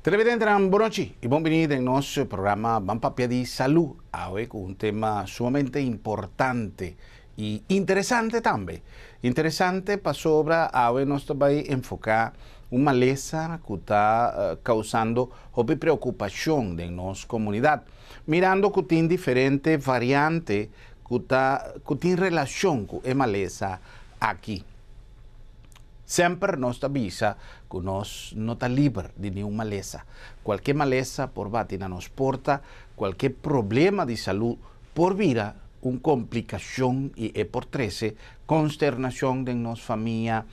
Televidentenan bon nochi y bon bini den nos programa Ban Papia di Salud awe cu un tema sumamente importante y interesante tambe. Interesante pasobra awe nos ta bay enfoca un malesa cu ta causando hopi preocupacion den nos comunidad. Mirando cu tin diferente variante cu ta cu tin relacion cu e malesa aki. Semper nos ta bisa ku nos no ta liber di niun malesa. Kualke malesa por bati na nos porta, kualke problema di salú por bira un komplikashon i e por trese konsternashon den nos famia,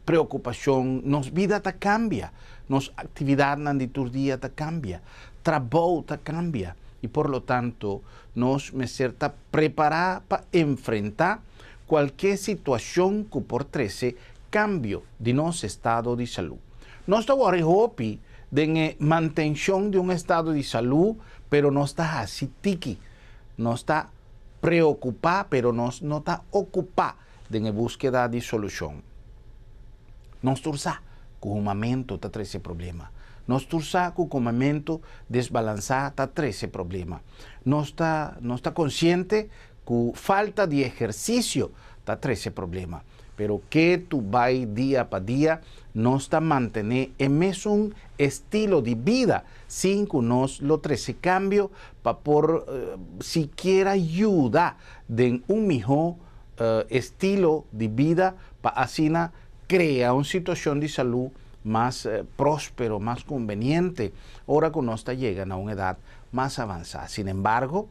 preokupashon, nos bida ta kambia, nos aktividatnan di tur dia ta kambia, trabou ta kambia i por lo tanto nos mester ta prepará pa enfrentá Kualke situashon ku por trese kambio di nos estado di salú. Nos ta wòrdu hopi den e mantenshon di un estado di salú, pero nos ta hasi tiki. Nos ta preokupá, pero nos no ta okupá den e búskeda di solushon. Nos tur sa ku humamentu ta trese problema. Nos tur sa ku komementu desbalansá ta trese problema. Nos ta nos ta konsiente Ku falta di ehersisio ta trese problema, pero ke tu bai dia pa dia nos ta mantené e mesun estilo di bida sin ku nos lo trese kambio pa por sikiera yuda den un mihó estilo di bida pa asina krea un situashon di salú mas próspero, mas kumbeniente ora ku nos ta yega na un edat mas avansá. Sinembargo,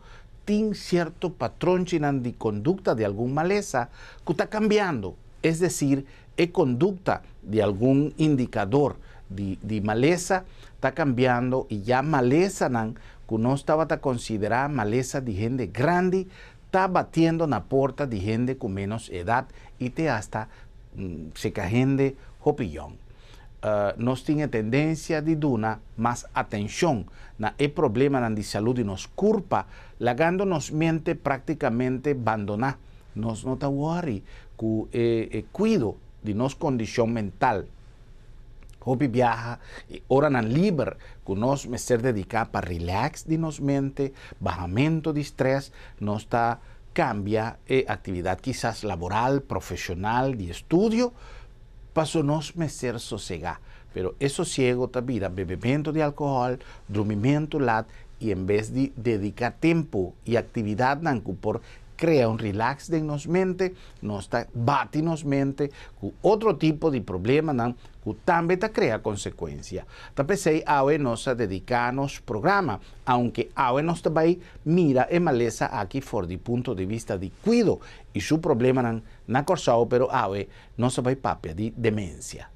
Tin sierto patronchinan di kondukta di algun malesa ku ta kambiando, es desir, e kondukta di algun indikador di di malesa ta kambiando i ya malesanan ku nos tabata konsiderá malesa di hende grandi ta batiendo na porta di hende ku ménos edat i te asta seka hende hopi yòn. Nos tin e tendensia di duna mas atenshon na e problemanan di salú di nos kurpa, lagando nos mente práktikamente bandoná. Nos no ta wòri ku e kuido di nos kondishon mental. Hopi biaha e oranan liber ku nos mester dediká pa rilèks di nos mente, bahamentu di strès, nos ta kambia e aktividat kisas laboral, profeshonal, di estudio, Paso nos mester sosegá, pero e sosiego ta bira bebemento di alkohòl, drumimentu lat i en bes di dediká tempu i aktividatnan ku por krea un rilaks den nos mente, nos ta bati nos mente ku otro tipo di problemanan ku tambe ta krea konsekuensia. Ta p'esei awe nos a dediká nos programa, aunke awe nos ta bai mira e malesa aki for di punto di bista di kuido i su problemanan na Kòrsou, pero awe Nos a bai papia di demensia.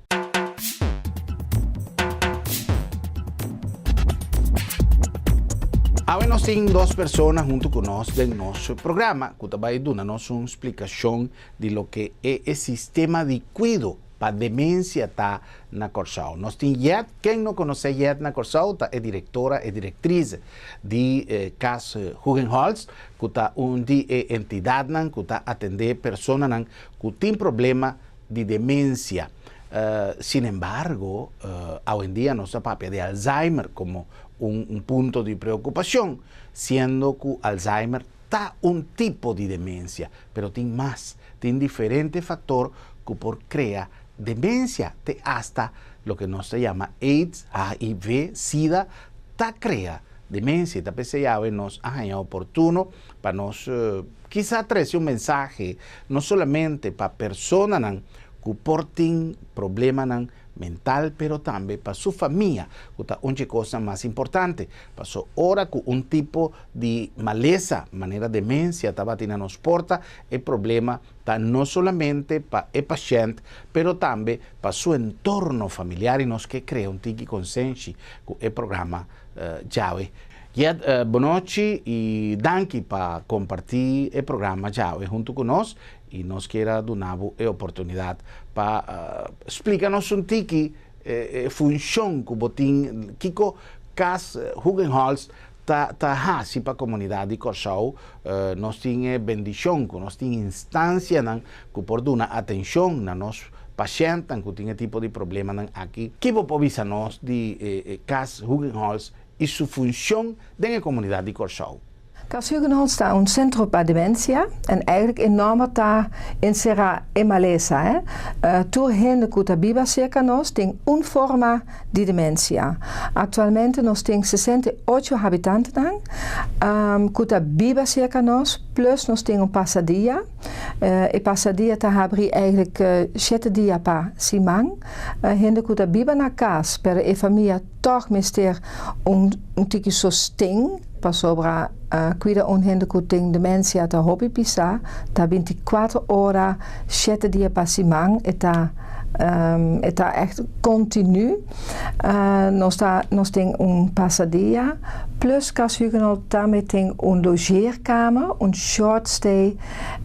Awe nos tin dos persona huntu ku nos den nos programa ku ta bai duna nos un splikashon di loke e e sistema di kuido pa demensia ta na Kòrsou. Nos tin Jet, ken no konosé Jet na Kòrsou ta e direktora, e direktris di Kas Hugenholtz ku ta un di e entidatnan ku ta atendé personanan ku tin problema di demensia. Sin embargo, awendia nos ta papia di Alzheimer komo un punto di preokupashon, siendo ku Alzheimer ta un tipo di demensia, pero tin mas, tin diferente faktor ku por krea demensia, te asta loke nos ta yama AIDS, HIV, sida, ta krea demensia. Ta p'esei awe nos a haña oportuno pa nos Kisa trese un mensahe no solamente pa personanan ku por tin problemanan mental pero tambe pa su famia ku ta un dje kosnan mas importante. Paso ora ku un tipo di malesa manera demensia ta bati na nos porta e problema ta no solamente pa e pashènt pero tambe pa su entorno familiar i nos ke krea un tiki konsenshi ku e programa djawe. Jet, bonochi y danki pa comparti e programa djawe hunto cu nos y nos kier a duna bo e oportunidad pa splica nos un tiki e funcion cu bo tin, kico Cas Hugenholtz ta ta haci pa comunidad di Corsou. Nos tin e bendicion cu nos tin instancianan cu por duna atencion na nos Pashèntnan ku tin e tipo di problemanan aki. Ki bo por bisa nos di Kas Hugenholtz i su funshon den e komunidat di Kòrsou? Kas Hugenholtz ta un sentro pa demensia en eigenlijk e nòmber ta enserá e malesa. Tur hende ku ta biba serka nos tin un forma di demensia. Aktualmente nos tin 68 habitantenan ku ta biba serka nos, plus nos tin un pasadia. E pasadia ta habri eigenlijk 7 dia pa siman. Hende ku ta biba na kas, pero e famia tòg mester un tiki sosten pasobra kuida un hende ku tin demensia ta hopi pisá, ta 24 ora, 7 dia pa siman, e ta echt kontinu. Nos tin un pasadia, plus Kas Hugenholtz tambe tin un logeerkamer, un short stay,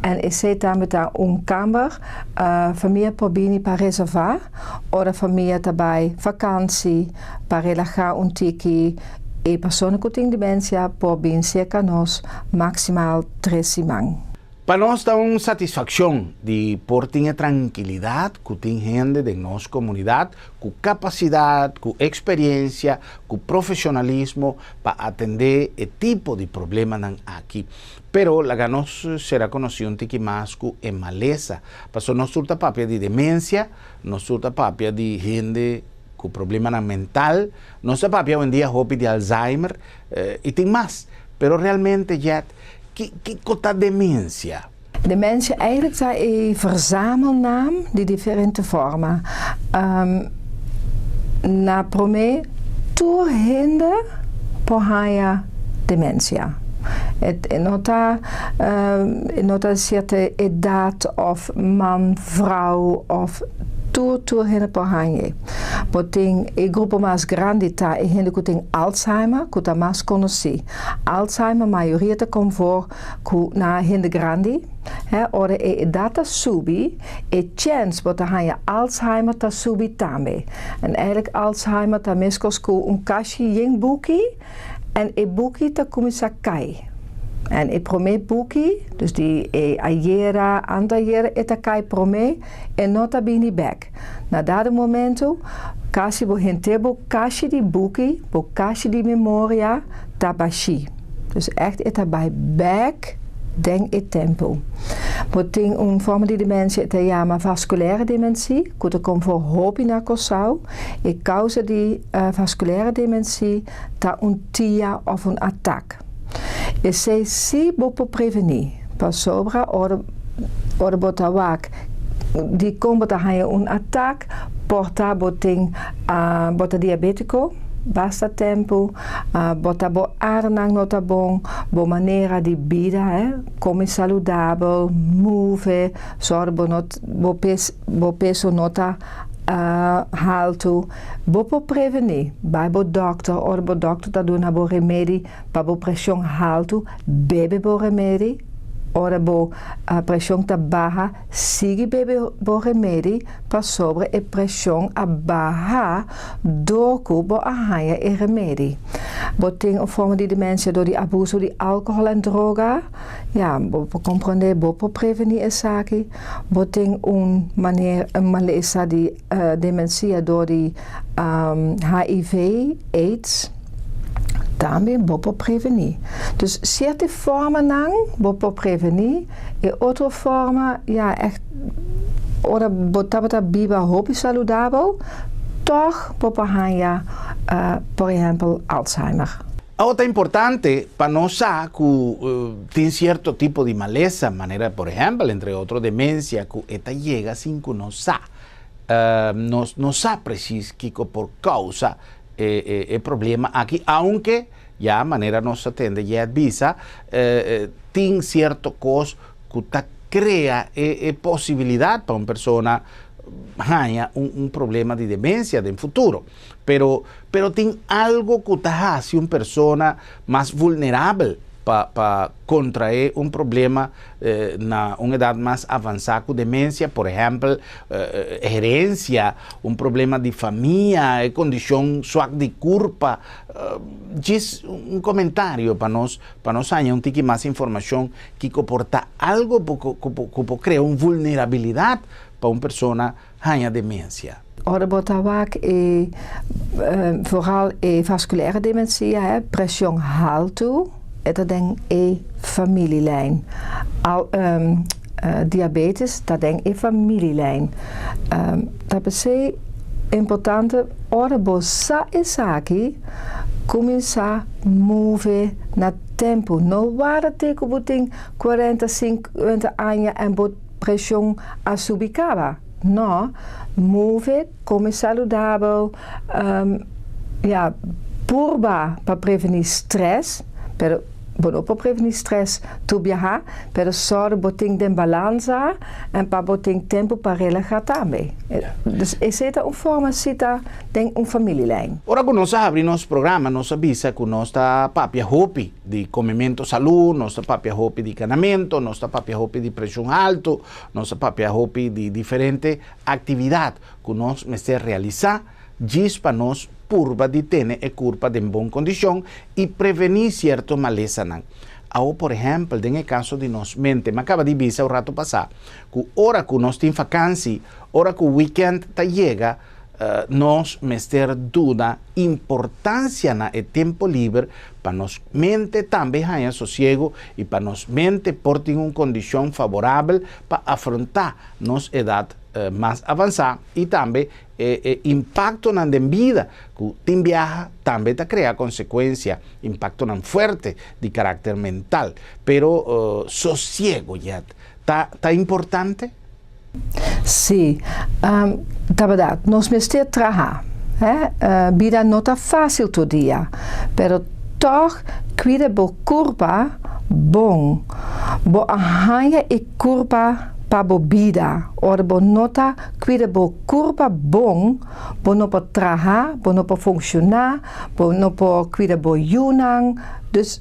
en esei tambe ta un kamber, famia por bini pa reservá, ora famia ta bai vakantie, pa relahá un tiki, e persona ku tin demensia por bin serka nos maksimal 3 siman. Pa nos ta un satisfakshon di por tin trankilidat ku tin hende den nos komunidat ku kapasidat, ku eksperensia, ku profeshonalismo pa atendé e tipo di problemanan aki. Pero laga nos sera konosí un tiki mas ku e malesa. Paso nos tur ta papia di demensia, nos tur ta papia di hende ku problema mental, nos ta papia awendia hopi di Alzheimer i tin mas. Pero realmente, Jet, kiko ta demensia? Dementie eigenlijk is een verzamelnaam di diferente forma. Na promé, tur hende por haña demensia. E no ta sierto edat òf man, vrouw òf tur hende por haña. Bo tin e grupo mas grandi ta e hende ku tin Alzheimer, ku ta mas konosí. Alzheimer mayoria ta kom voor ku na hende grandi. Hè, ora e edat ta subi, e chèns bo ta haña Alzheimer ta subi tambe. En eigenlijk Alzheimer ta meskos ku un kashi yen buki en e buki ta kuminsá kai. En e promé buki, dus di e ayera, antayera, e ta kai promé e no ta bini bèk. Na dado momento, kasi bo henter bo kashi di buki, bo kashi di memoria, ta bashí. Dus echt e ta bai bèk den e tempu. Bo tin un forma di demensia ta yama vasculaire dementie, ku ta kom voor hopi na Kòrsou. E kousa di vasculaire dementie ta un TIA òf un attack. Esei si bo por prevení. Pasobra ora bo ta wak di kon bo ta haña un attack, por ta bo tin bo ta diabétiko, basta tempu, bo ta bo adernan no ta bon, bo manera di bida, kome saludabel, move, sòru bo no bo peso no ta haltu, bo por prevení. Bai bo dòkter, ora bo dòkter ta duna bo remedi pa bo preshon haltu, bebe bo remedi. Ora bo preshon ta baha, sigui bebe bo remedi pasobra e preshon a baha dor ku bo a haña e remedi. Bo tin un forma di demensia dor di abuso di alkohòl en droga, ja, bo por komprondé, bo por prevení esaki. Bo tin un manera, un malesa di demensia dor di HIV, AIDS, tambe bo por prevení. Dus sierto formanan bo por prevení i otro forma, ja, echt ora bo tabata biba hopi saludabel, tòg bo por haña, por ehèmpel, Alzheimer. Otro importante pa nos sa ku tin sierto tipo di malesa, manera por ehèmpel, entre otro, demensia, ku e ta yega sin ku nos sa. Nos no sa presis kiko por kousa e problema aki, aunke ya manera nos a tende Jet bisa, tin sierto kos ku ta krea e posibilidat pa un persona haña un problema di demensia den futuro. Pero tin algu ku ta hasi un persona mas vulnerabel. Pa kontraé un problema na un edat mas avansá ku demensia, por ehèmpel, herensia, un problema di famia, e kondishon suak di kurpa. Djis un komentario pa nos haña un tiki mas informashon kiko por ta algu ku por krea un vulnerabilidat pa un persona haña demensia. Ora bo ta wak e vooral e vasculaire dementie, hè, preshon haltu, e ta den e familielijn. Al, diabetes, ta den e familielijn. Ta p'esei importante, ora bo sa esaki, kuminsá move na tempu. No warda te ku bo tin 40, 50 aña i bo preshon a subi kaba. No, move, kome saludabel, ja, purba pa prevení stress, pero bo no por prevení stress tur biaha, pero sòru bo tin den balansa i pa bo tin tempu pa relahá tambe. Dus esei ta un forma si ta den un familielijn. Ora ku nos a habri nos programa, nos a bisa ku nos ta papia hopi di komementu salú, nos ta papia hopi di kanamentu, nos ta papia hopi di preshon haltu, nos ta papia hopi di diferente aktividat ku nos mester realisá, djis pa nos purba di tene e kurpa den bon kondishon i prevení sierto malesanan. Awo, por ehèmpel, den kaso di nos mente, m'a kaba di bisa un ratu pasá, ku ora ku nos tin vakansi, ora ku weekend ta yega, nos mester duna importansia na e tempu liber pa nos mente tambe haña sosiegu i pa nos mente por tin un kondishon favorabel pa afrontá nos edat mas avansá i tambe impaktonan den bida ku tin biaha tambe ta krea konsekuensia, impaktonan fuerte di karakter mental. Pero sosiegu ya ta importante? Si, ta berdat, nos mester traha. Hè? Bida no ta fásil tur dia, pero toch kuida bo kurpa bon. Bo a haña e kurpa pa bo bida. Ora bo no ta kuida bo kurpa bon, bo no por traha, bo no por funshoná, bo no por kuida bo yunan. Dus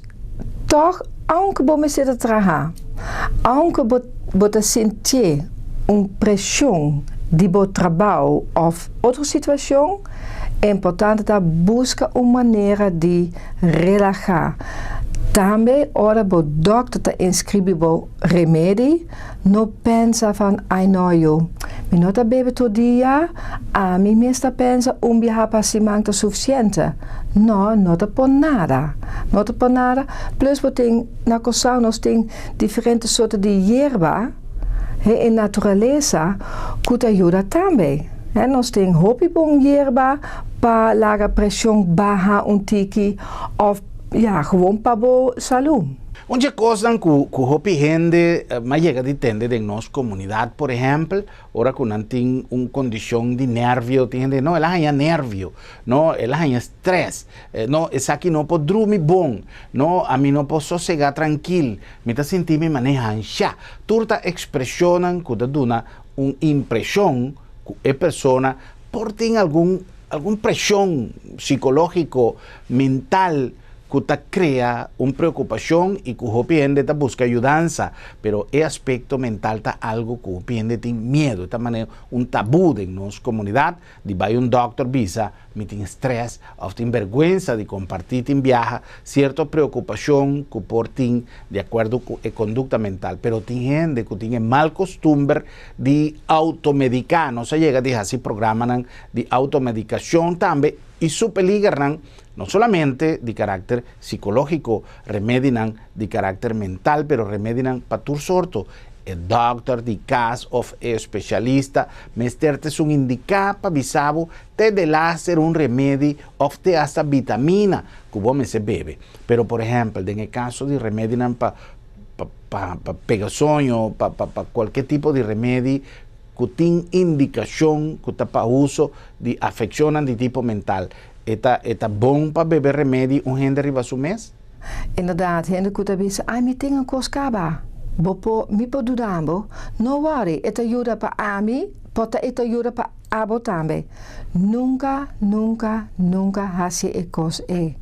toch, aunke bo mester traha, aunke bo ta sinti un preshon di bo trabou òf otro situashon, importante ta buska un manera di relahá. Tambe, ora bo dòkter ta inskribí bo remedi, no pensa van, "Ai no yo, mi no ta bebe tur dia, ami mes ta pensa un biaha pa siman ta sufisiente." No, no ta por nada. No ta por nada. Plus, bo tin, na Kòrsou nos tin diferente sorto di yerba, he, den naturalesa, ku ta yuda tambe. He, nos tin hopi bon yerba pa laga preshon baha un tiki òf ja, gewoon pa bo salú. Un kos ku hopi hende m'a yega di tende den nos komunidat, por ehèmpel, ora ku nan tin un kondishon di nervio, tin hende, "No, el a haña nervio, no, el a haña stress, no, esaki no por drumi bon, no, ami no por sosegá trankil, mi ta sinti mi manera ansha." Tur ta ekspreshon ku ta duna un impreshon ku e persona por tin algun preshon sikológiko, mental, ku ta krea un preokupashon i ku hopi hende ta buska yudansa, pero e aspekto mental ta algu ku hopi hende tin miedu, ta manera un tabú den nos komunidat, di bai un dòkter bisa, "Mi tin stress," òf tin bèrgwensa di kompartí tin biaha sierto preokupashon ku por tin di akuerdo ku e kondukta mental, pero tin hende ku tin mal kustumber di outomediká. Nos a yega di hasi programa di outomedikashon tambe i su peligernan, no solamente di karakter sikológiko, remedinan di karakter mental, pero remedinan pa tur sorto. E dòkter di kas òf e spesialista mester ta un indiká pa bisa bo te delaster un remedi òf te hasta vitamina ku bo mester bebe. Pero, por ehèmpel, den kaso di remedinan pa pega soño, pa kualke tipo di remedi ku tin indikashon ku ta pa uso di afekshon di tipo mental, e ta bon pa bebe remedi un hende riba su mes? Inderdaad, hende ku ta bisa, "Ai, mi tin un kos kaba. Bo por, mi por yuda bo." No worry, e ta yuda pa ami, por ta e ta yuda pa abo tambe. Nunka, nunka, nunka hasi e kos ei.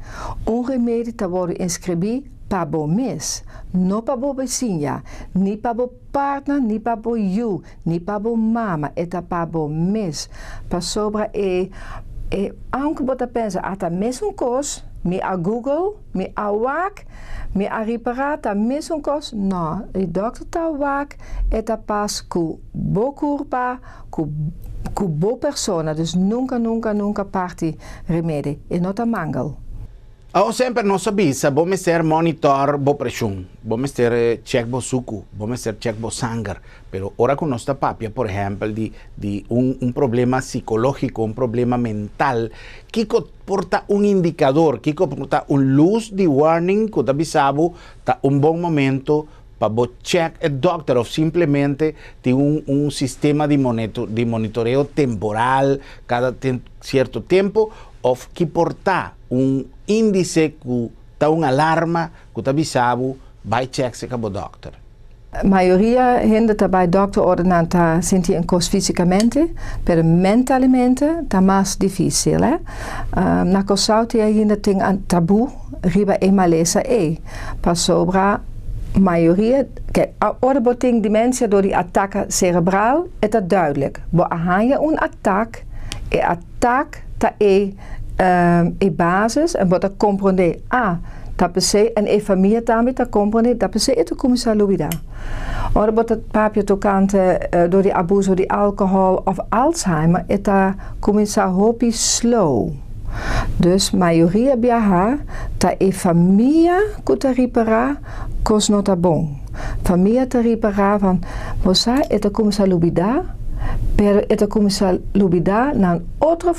Un remedi ta wòrdu inskribí. Pa bo mes, no pa bo bisiña, ni pa bo partner, ni pa bo yu, ni pa bo mama, e ta pa bo mes. Pasobra e aunke bo ta pensa, ah, ta mesun kos, mi a Google, mi a wak, mi a ripará, ta mesun kos. No, e dòkter ta wak, e ta pas ku bo kurpa, ku bo persona. Dus nunka, nunka, nunka parti remedi. E no ta mangel. Oh, semper nos a bisa, bo mester monitor bo preshon, bo mester check bo suku, bo mester check bo sanger. Pero ora ku nos ta papia, por ehèmpel, di un problema sikológiko, un problema mental, kiko por ta un indikadó, kiko por ta un lus di warning ku ta bisa bo ta un bon momento pa bo check e dòkter òf simplemente tin un sistema di monitoreo temporal kada sierto tempu òf ku por ta un índise ku ta un alarma ku ta bisa bo bai check ku e dòkter? Mayoria hende ta bai dòkter ora nan ta sinti un kos físikamente, pero mentalmente ta mas difísil, eh? Na Kòrsou ainda tin un tabú riba e malesa ei. Pasobra mayoria, kijk, ora bo tin demensia dor di atake serebral, e ta duidelijk. Bo a haña un atake, e atake ta e basis en bo ta komprondé, ah, ta p'esei, en e famia tambe ta komprondé, ta p'esei e ta kuminsá lubidá. Ora bo ta papia tokante dor di abuso di alkohòl òf Alzheimer, e ta kuminsá hopi slow. Dus mayoria biaha ta e famia ku ta ripará kos no ta bon. Famia ta ripará van, bo sa, e ta kuminsá lubidá, pero e ta kuminsá lubidá na otro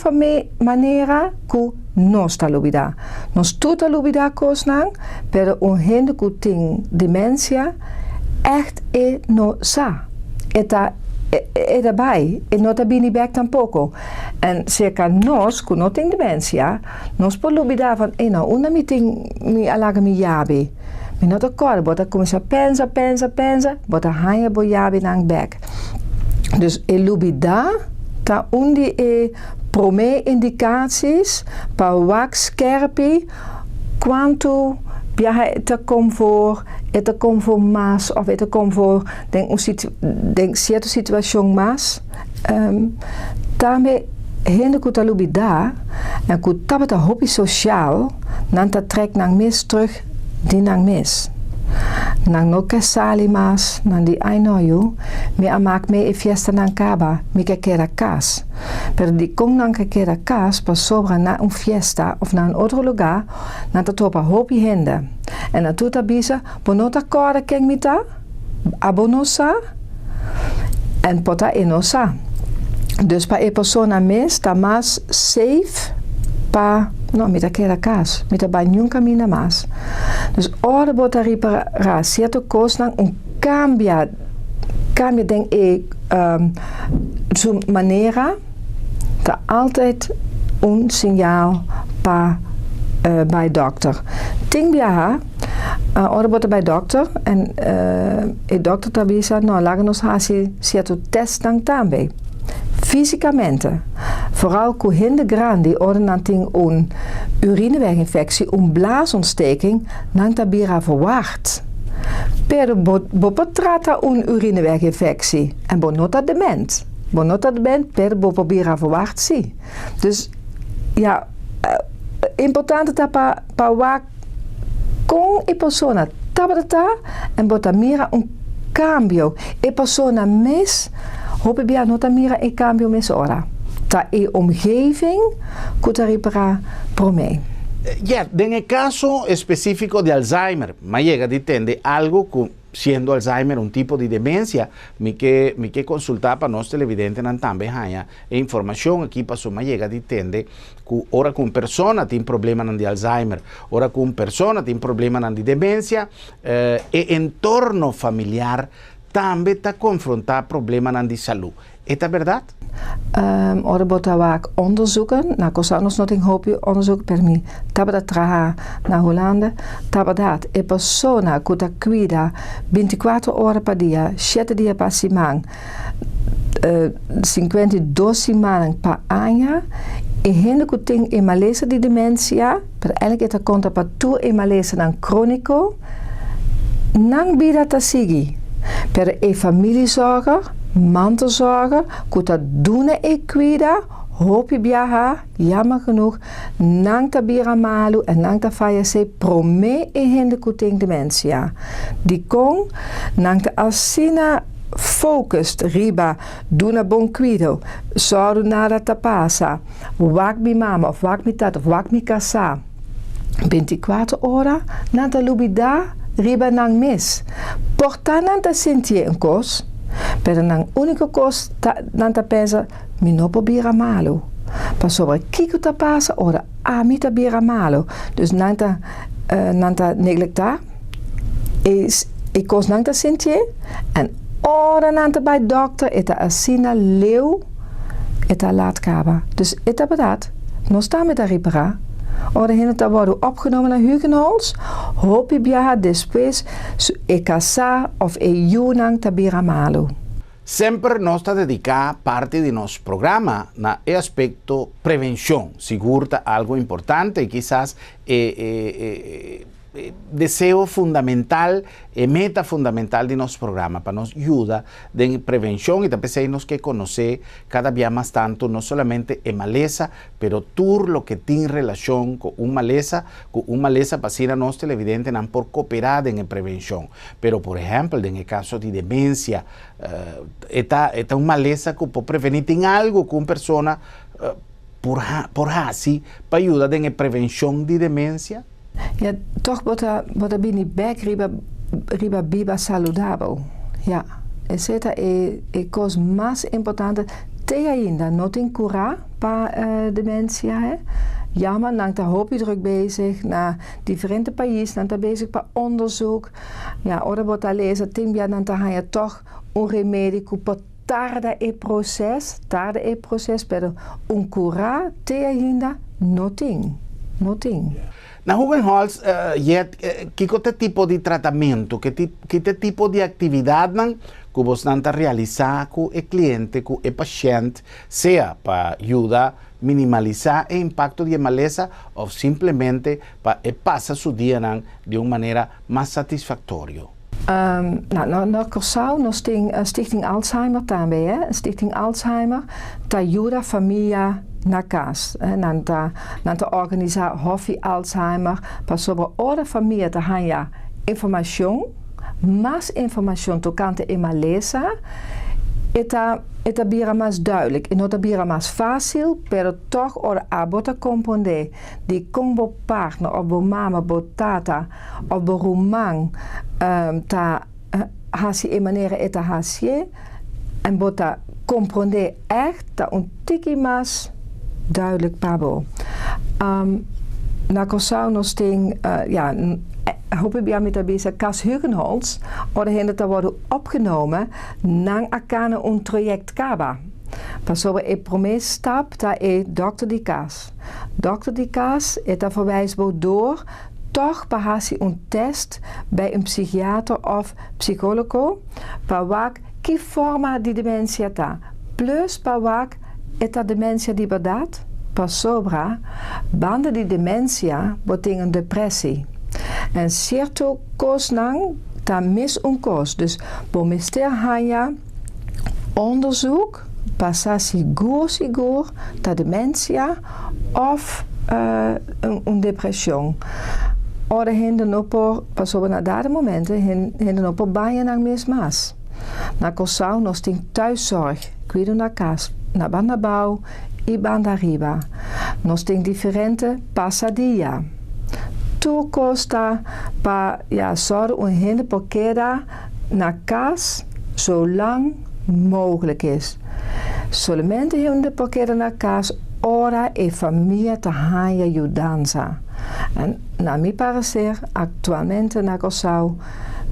manera ku nos ta lubidá. Nos tur ta lubidá kosnan, pero un hende ku tin demensia echt e no sa. E ta e daarbij, e no ta bini bèk tampoko. En serka nos, ku no tin demensia, nos por lubidá van, e no, unda mi tin mi a laga mi yabi. Mi no ta kòrda, bo ta kuminsá pensa, pensa, pensa, bo ta haña bo yabinan bèk. Dus e lubidá ta un di e promé indikaties pa wak skerpi kuantu biaha ta kom voor, e ta kom voor mas òf e ta kom voor den sierto situashon mas. Tambe hende ku ta lubidá en ku tabata hopi sosial, nan ta trek nan mes terug di nan mes. Nan no ke sali mas, nan di, "Ai no yu, mi a maak mee e fiestanan kaba, mi ke keda kas." Pero di kon nan ke keda kas, pasobra na un fiesta òf na un otro lugá, nan ta topa hopi hende. En nan tur ta bisa, "Bo no ta kòrda ken mi ta? Abo no sa?" En por ta e no sa. Dus pa e persona mes ta mas safe pa, no, mi ta keda kas, mi ta bai niun kaminda mas. Dus ora bo ta ripará sierto kosnan, un kambia den e su manera, ta altijd un señal pa bai dòkter. Tin biaha, ora bo ta bai dòkter en e dòkter ta bisa, "No, laga nos hasi sierto testnan tambe." Físikamente, vooral ku hende grandi, ora nan tin un urineweginfectie, un blaasontsteking, nan ta bira verward. Pero bo por trata un urineweginfectie en bo no ta dement. Bo no ta dement, pero bo por bira verward sí. Dus ja, importante ta pa wak kon e persona tabata en bo ta mira un kambio. E persona mes, hopi bia no ta mira e kambio mes ora. Ta e omgeving ku ta ripará promé. Ja, den kaso espesífiko di Alzheimer, m'a yega di tende algu ku siendo Alzheimer un tipo di demensia, mi ke konsultá pa nos televidentenan tambe haña e informashon aki, paso m'a yega di tende ku ora ku un persona tin problema di Alzheimer, ora ku un persona tin problema di demensia, e entorno familiar tambe ta konfrontá problema di salú. E ta bèrdat? Ora bo ta wak onderzoeken, na Kòrsou nos no tin hopi onderzoek, pero mi tabata traha na Hulanda, tabata e persona ku ta kuida 24 ora pa dia, 7 dia pa siman, 52 siman pa aña, E hende ku tin e malesa di demensia, pero eigenlijk e ta konta pa tur e malesanan króniko, nan bida ta sigui. Pero e familiezorger, mantelzorger, ku ta duna e kuido, hopi biaha, jammer genoeg, nan ta bira malu en nan ta fayesé promé e hende ku tin demensia. Dikon nan ta asina focused riba duna bon kuido, sòru nada ta pasa, wak mi mama òf wak mi tata òf wak mi kasá. 24 ora nan ta lubidá riba nan mes. Por ta nan ta sinti un kos, pero nan úniko kos ta, nan ta pensa, mi no por bira malu. Pasobra kiko ta pasa ora ami ta bira malu. Dus nan ta neglektá e kos nan ta sinti en ora nan ta bai dòkter e ta asina leu, e ta laat kaba. Dus e ta berdat, nos tambe ta ripará. Ora hende ta worden opgenomen na Hugenholtz, hopi biaha despues e kasá òf e yunan ta bira malu. Semper nos ta dediká parti di nos programa na e aspekto prevenshon. Sigur ta algu importante i kisas deseo fundamental i meta fundamental di nos programa pa nos yuda den prevenshon i tambe nos ke konosé kada dia mas tantu no solamente e malesa, pero tur loke tin relashon ku un malesa, ku un malesa pa asina nos televidentenan por kooperá den prevenshon. Pero, por ehèmpel, den kaso di demensia, e ta un malesa ku por prevení, tin algu ku un persona por hasi pa yuda den prevenshon di demensia? Ja, toch bo ta bini bèk riba biba saludabel. Ja, esei ta e kos mas importante. Te ainda no tin kura pa demensia. Hè? Jammer, nan ta hopi druk bezig na diferente pais, nan ta bezig pa onderzoek. Ja, ora bo ta lesa, tin bia nan ta haña toch un remedi ku por tarda e proseso, tarda e proseso, pero un kura te ainda no tin. No tin. Na Hugenholtz, jet, kiko ta tipo di tratamentu, ki tipo di aktividatnan ku bo ta realisá ku e kliente, ku e pashènt, sea pa yuda minimalisá e impakto di malesa òf simplemente pa e pasa su dia di un manera mas satisfaktorio? Nou, na Kòrsou nos tin Stichting Alzheimer tambe, hè? Stichting Alzheimer ta yuda famia na kas. Nan ta organisá Hòfi Alzheimer pasobra ora famia ta haña informashon, mas informashon tokante e malesa, e ta bira mas duidelijk. E no ta bira mas fásil, pero toch ora abo ta komprondé di kon bo partner òf bo mama, bo tata òf bo ruman ta hasi e manera e ta hasi en bo ta komprondé echt, ta un tiki mas duidelijk pa bo. Na Kòrsou nos tin, ja, hopi bia mi ta bisa Kas Hugenholtz, ora hende ta worden opgenomen, nan a kana un traject kaba. Pasobra e promé stap ta e dòkter di kas. Dòkter di kas e ta verwijs bo door toch pa hasi un test bij un psychiater of psikólogo pa wak ki forma di demensia ta. Plus pa wak e ta demensia di berdat. Pasobra, banda di demensia, bo tin un depressie. En sierto kosnan ta mis un kos. Dus bo mester haña onderzoek pa sa sigur sigur ta demensia òf un depreshon. Ora hende no por, pasobra na dado momento, hende no por baña nan mes mas. Na Kòrsou nos tin thuiszorg, kuido na kas, na Banda Bou i Banda Riba. Nos tin diferente pasadia. Tur kos ta pa, ja, sòru un hende por keda na kas zo lang mogelijk is. Solamente hende por keda na kas ora e famia ta haña yudansa. En na mi pareser, aktualmente na Kòrsou,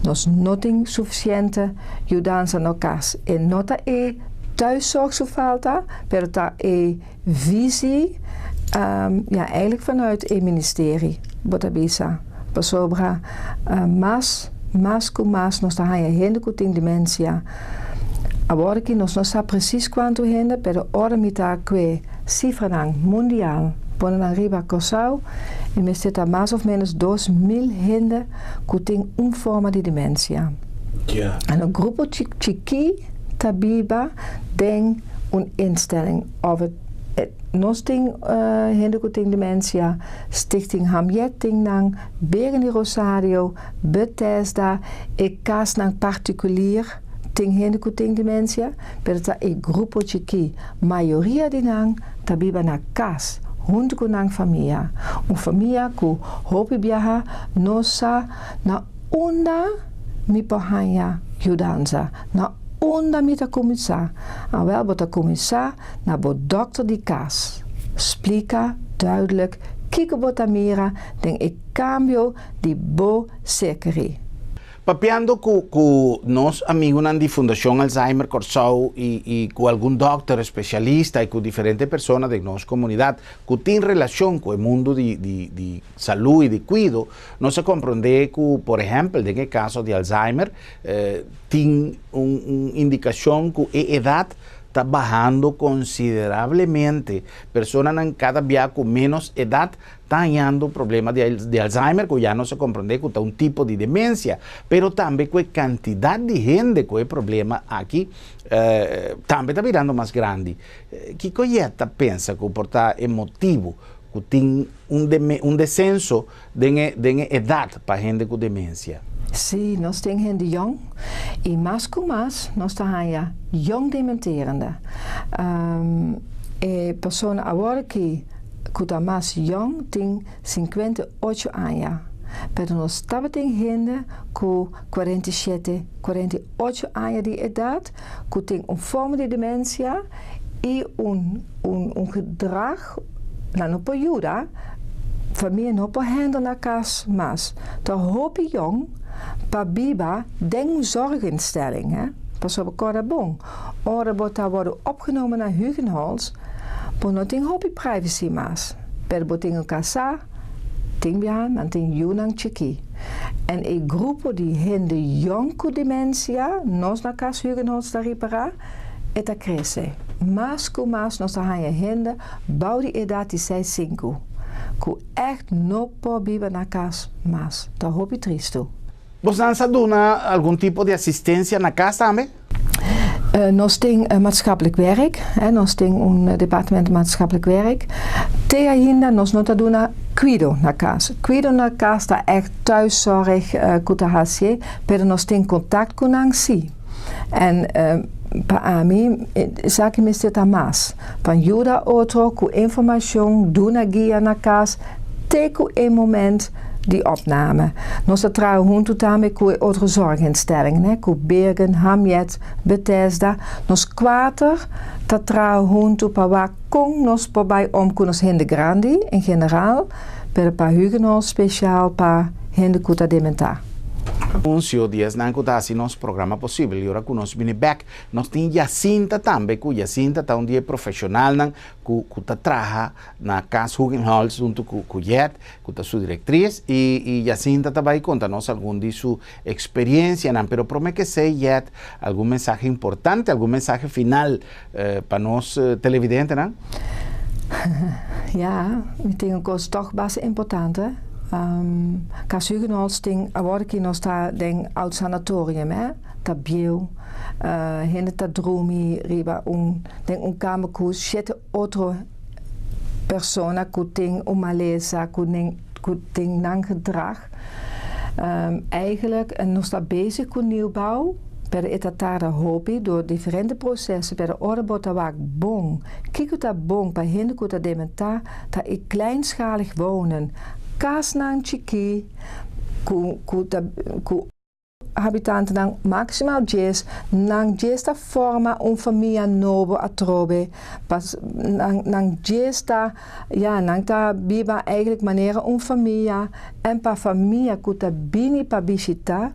nos no tin sufisiente yudansa na kas. E no ta e thuiszorg su falta, pero ta e visie, ja, eigenlijk vanuit het ministerie, bo ta bisa. Pasobra mas ku mas nos ta haña hende ku tin demensia. Awor ku nos no sa precies kuantu hende, pero ora mi ta kue Sifranan mundial, pone nan riba Kòrsou i mester ta mas òf ménos 2000 hende ku tin un forma di demensia. En un grupo chikí ta biba den un instelling òf nos tin hende ku tin demensia, Stichting Hamiet tin nan, Birgen di Rosario, Bethesda, e kasnan partikulier tin hende ku tin demensia, pero ta e grupo chikí. Mayoria di nan ta biba na kas huntu ku nan famia. Un famia ku hopi biaha no sa na unda mi por haña yudansa, na unda mi ta kuminsá. Awèl, bo ta kuminsá na bo dòkter di kas. Splika duidelijk kiko bo ta mira den e kambio di bo ser kerí. Papiando ku nos amigunan di Fundashon Alzheimer Kòrsou i ku algun dòkter spesialista i ku diferente persona den nos komunidat ku tin relashon ku e mundu di salú i di kuido, nos a komprondé ku, por ehèmpel, den e kaso di Alzheimer tin un indikashon ku e edat ta bahando konsiderablemente. Personanan kada bia ku ménos edat ta hañando problema di Alzheimer, ku ya nos a komprondé ku ta un tipo di demensia, pero tambe ku e kantidat di hende ku e problema aki tambe ta birando mas grandi. Kiko Jet ta pensa ku por ta e motibu ku tin un desenso den e edat pa hende ku demensia? Sí, nos tin hende yòn i mas ku mas nos ta haña yòn dementerende. E persona awor aki ku ta mas yòn tin 58 aña, pero nos tabatin hende ku 47, 48 aña di edat ku tin un forma di demensia i un gedrag nan no por yuda, famia no por handle na kas mas. Ta hopi yòn pa biba den un zorginstelling, hè? Pasobra kòrda bon, ora bo ta wòrdu opgenomen na Hugenholtz, bo no tin hopi privacy mas, pero bo tin un kasá, tin biaha nan tin yunan chikí. En e grupo di hende yòn ku demensia, nos na Kas Hugenholtz ta ripará, e ta krese. Mas ku mas nos ta haña hende bou di edat di 65, ku ègt no por biba na kas mas. Ta hopi tristu. Bo sa duna algun tipo di asistensia na kas tambe? Nos tin maatschappelijk werk, hè, nos tin un departamento maatschappelijk werk. Te ainda nos no ta duna kuido na kas. Kuido na kas ta echt thuiszorg ku ta hasi, pero nos tin kontakt ku nan sí. En pa ami, esaki mester ta mas. Pa yuda otro ku informashon, duna guia na kas, te ku e moment di opname. Nos ta traha huntu tambe ku otro zorginstellingen, hè, ku Bergen, Hamiet, Bethesda. Nos kuater ta traha huntu pa wak kon nos por bai om ku nos hende grandi en general, pero pa Hugenholtz spesial pa hende ku ta dementá. Anuncio di esnan ku ta hasi nos programa posibel i ora ku nos bini bèk, nos tin Jacinta tambe, ku Jacinta ta un di e profeshonalnan ku ta traha na Kas Hugenholtz huntu ku Jet, ku ta su direktris, i Jacinta ta bai konta nos algun di su eksperensianan. Pero promé ku esei, Jet, algun mensahe importante, algun mensahe final pa nos televidentenan? Ja, mi tin un kos toch basta importante. Kas Hugenholtz tin awor ku nos ta den oud sanatorium, hè? Ta bieu. Hende ta drumi riba den un kamer ku shete otro persona ku tin un malesa, ku tin nan gedrag. Eigenlijk nos ta bezig ku nieuwbouw, pero e ta tarda hopi door diferente proseso, pero ora bo ta wak bon, kiko ta bon pa hende ku ta dementá, ta e kleinschalig wonen. Kasnan chikí, ku habitantenan maksimaal 10, nan 10 ta forma un famia nobo atrobe, pas, nan 10 ta, ja, nan ta biba eigenlijk manera un famia, en pa famia ku ta bini pa bishitá,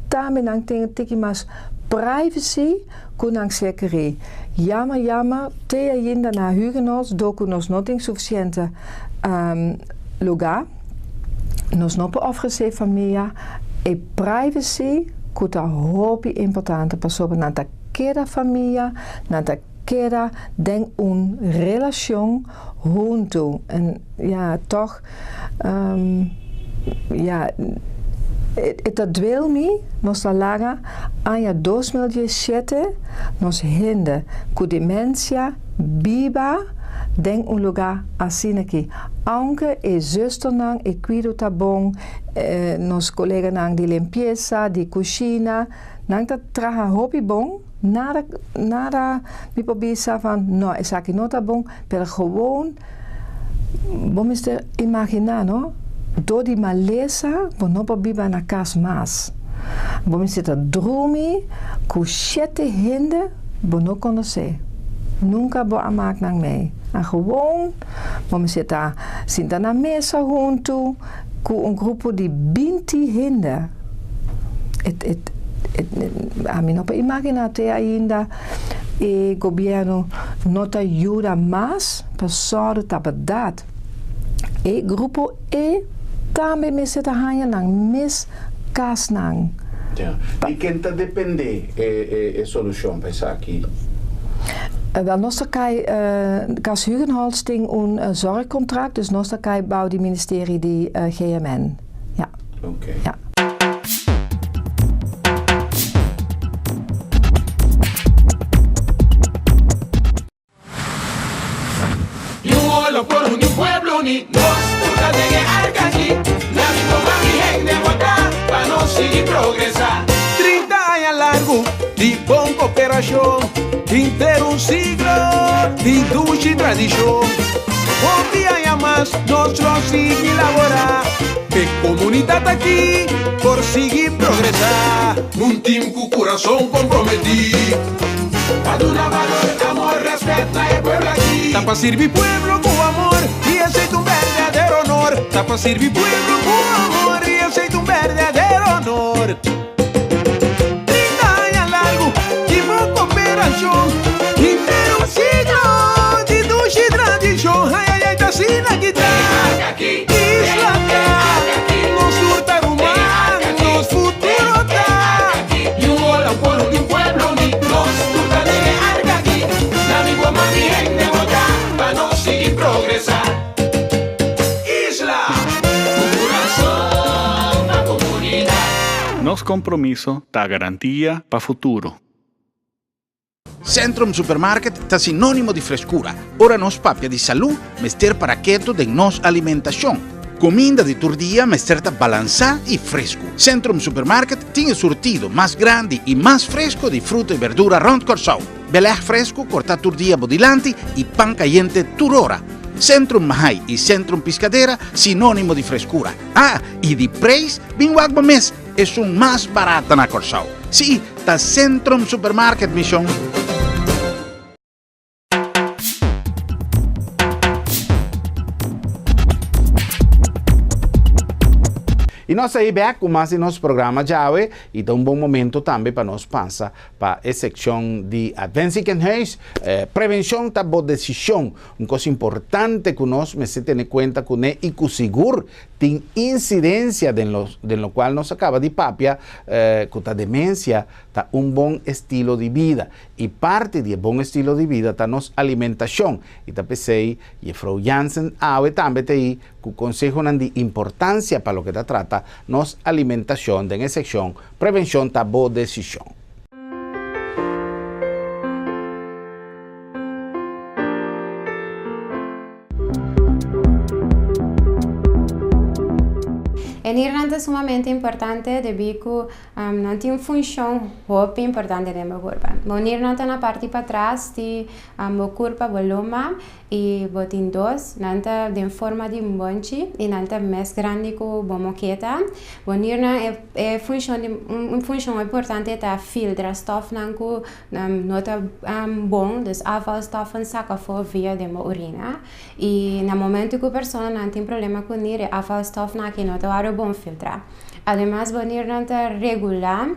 tambe nan tin tiki mas privacy ku nan ser kerí. Jammer, jammer, te ainda na Hugenholtz, dor ku nos no tin sufisiente lugá, nos no por ofresé famia e privacy ku ta hopi importante pasobra nan ta keda famia, nan ta. keda den un relashon huntu. En ja, toch, ja, e ta duel mi, nos ta laga aña 2017 nos hende ku demensia biba den un lugá asina aki. Aunke e zusternan, e kuido ta bon, nos koleganan di limpiesa, di kushina, nan ta traha hopi bon, nada, nada mi por bisa van, no, esaki no ta bon, pero gewoon, bo mester imaginá, no? Dor di malesa, bo no por biba na kas mas. Bo mester ta drumi ku shete hende bo no konosé. Nunka bo a mak nan mee. A gewoon, bo mester ta sinta na mesa huntu ku un grupo di 20 hende. Ami no por imaginá te ainda e gobièrnu no ta yuda mas pa sòru ta bèrdat. E grupo e tambe mester ta haña nan mes kasnan. Ja. I ken ta dependé e solushon pa esaki? Wel, nos ta kai, Cas Hugenholtz tin un zorgcontract, dus nos ta kai bou di ministerie di GMN. Ja. Oké. Ja. Ni un olo por uni un pueblo uni. Nos tur ta den e arka aki. Na mi toma mi hende bota pa nos sigui progresa. 30 aña largu di bon koperashon, Henter un siglo di dushi tradishon. Hopi aña mas nos lo sigui laborá, P'e komunidat aki por sigui progresá. Un tim ku kurason komprometí. Pa duna balor, amor, rèspèt na e pueblo aki. Ta pa sirbi pueblo ku amor i esei ta un berdadero honor. Ta pa sirbi pueblo ku amor i esei ta un berdadero honor. 30 aña largu di bo koperashon, henter un siglo di dushi tradishon. Ai ai ai ta asina ki ta. Isla ta, nos tur ta ruman, nos futuro ta. Ni un ola, un pueblo, ni un pueblo, ni nos tur ta den e arka aki. Na mi bo mami hende bo ta, pa nos sigui progresá. Isla, ku kurason pa komunidat. Nos kompromiso ta garantia pa futuro. Centrum Supermarket ta sinónimo di freskura. Ora nos papia di salú, mester para ketu den nos alimentashon. Kuminda di tur dia mester ta balansá i fresku. Centrum Supermarket tin e surtido mas grandi i mas fresku di fruta i berdura rònt Kòrsou. Belèg fresku kortá tur dia bo dilanti i pan kayente tur ora. Centrum Mahai i Centrum Piscadera sinónimo di freskura. Ah, i di preis, bin wak bo mes! Esun mas barata na Kòrsou. Sí, ta Centrum Supermarket, mi shon. I nos a i bek ku mas di nos programa djawe i ta un bon momento tambe pa nos pasa pa e sekshon di Advent Ziekenhuis. Prevenshon ta bo desishon. Un kos importante ku nos mester tene kuenta kuné i ku sigur Tin insidensia den lo den lokual nos a kaba di papia ku ta demensia ta un bon estilo di bida i parti di e bon estilo di bida ta nos alimentashon i ta p'esei Jefrou Jansen awe tambe ta ei ku konsehonan di importansia pa loke ta trata nos alimentashon den e sekshon Prevenshon ta bo desishon. E nirnan ta sumamente importante debí ku nan tin un funshon hopi importante den bo kurpa. Bo nirnan ta na parti patras di bo kurpa, bo loma, i bo tin dos. Nan ta den forma di un bonchi i nan ta mes grandi ku bo moketa. Bo nirnan e funshon di un funshon importante ta filtra stòfnan ku No ta bon, dus afvalstoffen saka afó via den bo urina. I na momento ku personanan tin problema ku nir, e afvalstofnan aki no ta wòrdu bon filtrá. Ademas bo nirnan ta regulá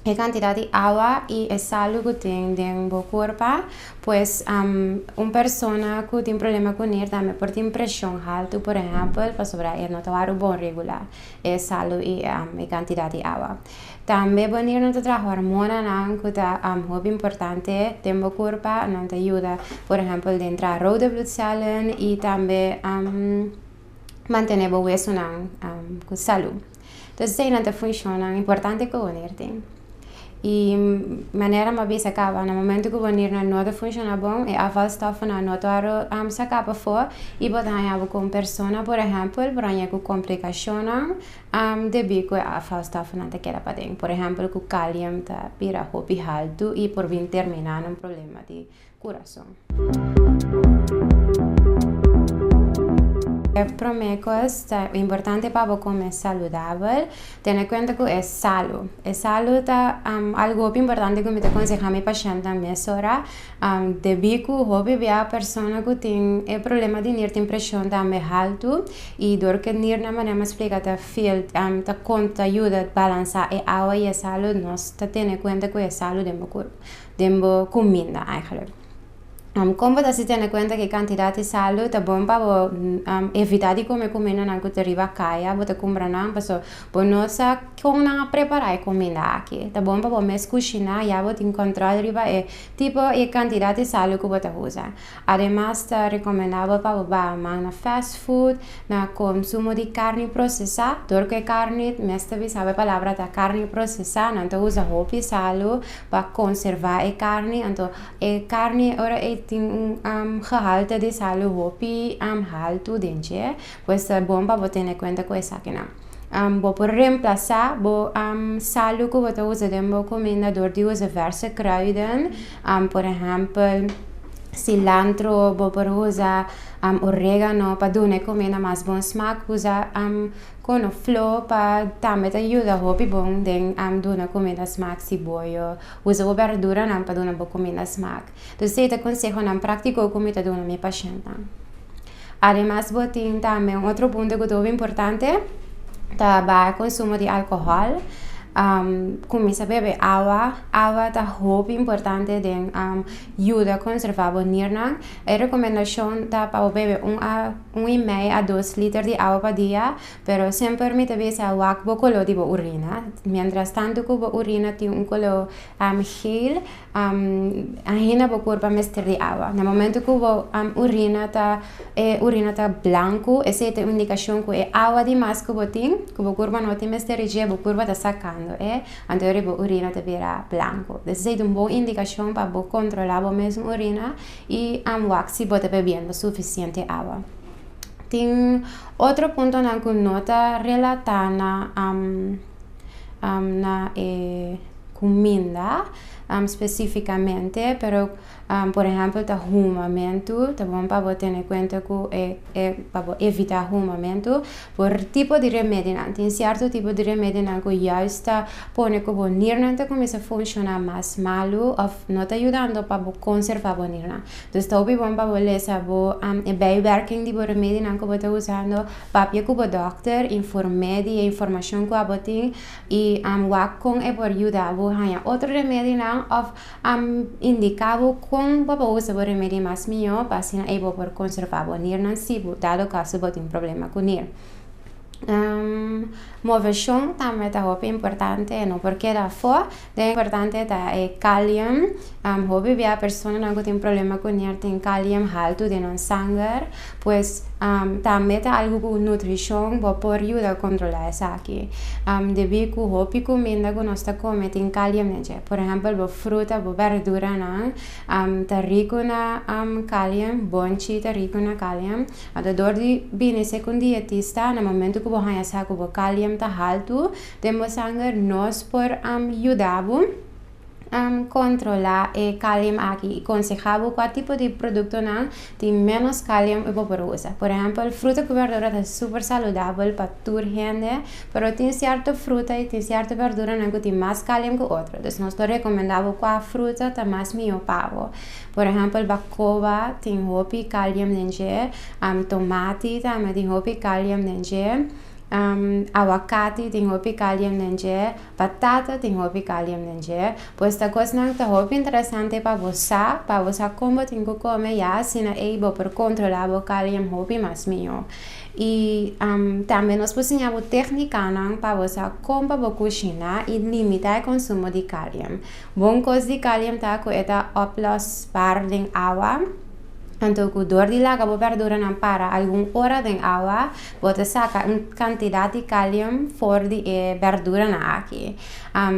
E kantidat di awa i e salu ku tin den bo kurpa. Pues un persona ku tin problema ku nir tambe por tin preshon haltu, por ehèmpel, pasobra e no ta wòrdu bon regulá e salu i e kantidat di awa. Tambe bo nir no ta traha hormonanan ku ta hopi importante den bo kurpa, nan ta yuda por ehèmpel den traha rode bloedcellen i tambe mantené bo wesunan ku salu. Entonces eseinan ta funshonnan importante ku bo nir tin. I manera mi a bisa kaba, na momento ku bo nirnan no ta funshoná bon, e afvalstoffennan no ta wòrdu saká pafó i bo ta haña bo ku un persona, por ehèmpel, por haña ku komplikashonnan debí ku e afvalstoffennan ta keda paden. Por ehèmpel, ku kalium ta bira hopi haltu i por bin terminá na un problema di kurason. E promé kos ta importante pa bo kome saludabel, tene kuenta ku e salu. E salu ta algu hopi importante ku mi ta konsehá mi pashèntnan mesora, debí ku hopi bia persona ku tin e problema di nir tin preshon tambe haltu i dor ku e nirnan manera mi a splika ta fil ta konta yuda balansá e awa i e salu nos ta tene kuenta ku e salu den bo kurp. Den bo kuminda eigenlijk. Kon bo ta hasi tene kuenta ku e kantidat di salu ta bon pa bo evitá di kome kumindanan ku ta riba kaya, bo ta kumpra nan paso bo no sa kon nan a prepará e kuminda aki. Ta bon pa bo mes kushiná ya bo tin kòntròl riba e tipo i e kantidat di salu ku bo ta usa. Ademas ta rekomendabel pa bo baha man na fast food, na konsumo di karni prosesá, dor ku e karni mes ta bisa bo e palabra ta karni prosesá, nan ta usa hopi salu pa konservá e karni, anto e karni ora e tin un gehalte di salu hopi haltu den dje, pues ta bon pa bo tene kuenta ku esakinan. Bo por remplasá bo salu ku bo ta usa den bo kuminda dor di usa verse kruiden, por ehèmpel cilantro, bo por usa oregano pa duna e kuminda mas bon smak, usa konofló pa tambe ta yuda hopi bon den duna kuminda smak, siboyo, usa bo bèrduranan pa duna bo kuminda smak. Entonces esei ta konsehonan práktiko ku mi ta duna mi pashèntnan. Ademas bo tin tambe un otro punto ku ta hopi importante, ta baha konsumo di alkohòl. Kuminsá bebe awa, awa ta hopi importante den yuda konservá bo nirnan. E rekomendashon ta pa bo bebe un a un i mei a dos liter di awa pa dia, pero semper mi ta bisa wak bo koló di bo urina. Miéntras tantu ku bo urina tin un koló geel, Ainda bo kurpa mester di awa. Na momento ku bo urina ta e urina ta blanku, esei ta un indikashon ku e awa di mas ku bo tin, ku bo kurpa no tin mester di dje, bo kurpa ta sakando e, anto ora bo urina ta bira blanku. Des esei ta un bon indikashon pa bo kontrolá bo mes urina i wak si bo ta bebiendo sufisiente awa. Tin otro puntonan ku no ta relatá na na e kuminda spesífikamente, pero por ehèmpel ta humamentu, ta bon pa bo tene kuenta ku e pa bo evitá humamentu por tipo di remedinan. Tin sierto tipo di remedinan ku juist ta pone ku bo nirnan ta kuminsá funshoná mas malu òf no ta yudando pa bo konservá bo nirnan. Dus ta hopi bon pa bo lesa bo e bijwerking di bo remedinan ku bo ta usando. Papia ku bo dòkter, inform'é di e informashon ku abo tin i wak kon e por yuda bo haña otro remedinan òf indiká bo kon bo por usa bo remedi mas mihó pa asina ei bo por konservá bo nirnan si bo dado kaso bo tin problema ku nir. Moveshon tambe ta hopi importante, e no por keda afó. Den importante ta e kalium. Hopi bia personanan ku tin problema ku nir tin kalium haltu den nan sanger. Pues tambe ta algu ku nutrishon bo por yuda kontrolá esaki. Debí ku hopi kuminda ku nos ta kome tin kalium den dje. Por ehèmpel bo fruta, bo bèrduranan ta riku na kalium, bonchi ta riku na kalium. Anto dor di bini serka un dietista na momentu ku bo haña sa ku bo kalium ta haltu den bo sanger nos por yuda bo kontrolá e kalium aki i konsehá bo kua tipo di produktonan tin ménos kalium i bo por usa. Por ehèmpel fruta ku bèrdura ta super saludabel pa tur hende pero tin sierto fruta i tin sierto bèrduranan ku tin mas kalium ku otro. Dus nos lo rekomendá bo kua fruta ta mas mihó pa bo. Por ehèmpel bakoba tin hopi kalium den dje, tomati tambe tin hopi kalium den dje. Awakati tin hopi kalium den dje, batata tin hopi kalium den dje. Pues ta kosnan ta hopi interesante pa bo sa, pa bo sa kon bo tin ku kome ya asina ei bo por kontrolá bo kalium hopi mas mihó. I tambe nos por siña bo téknikanan pa bo sa kon pa bo kushiná i limitá e konsumo di kalium. Bon kos di kalium ta ku e ta oplosbaar den awa. Anto ku dor di laga bo berduranan para algun ora den awa, bo ta saka un kantidat di kalium for di e berduranan aki.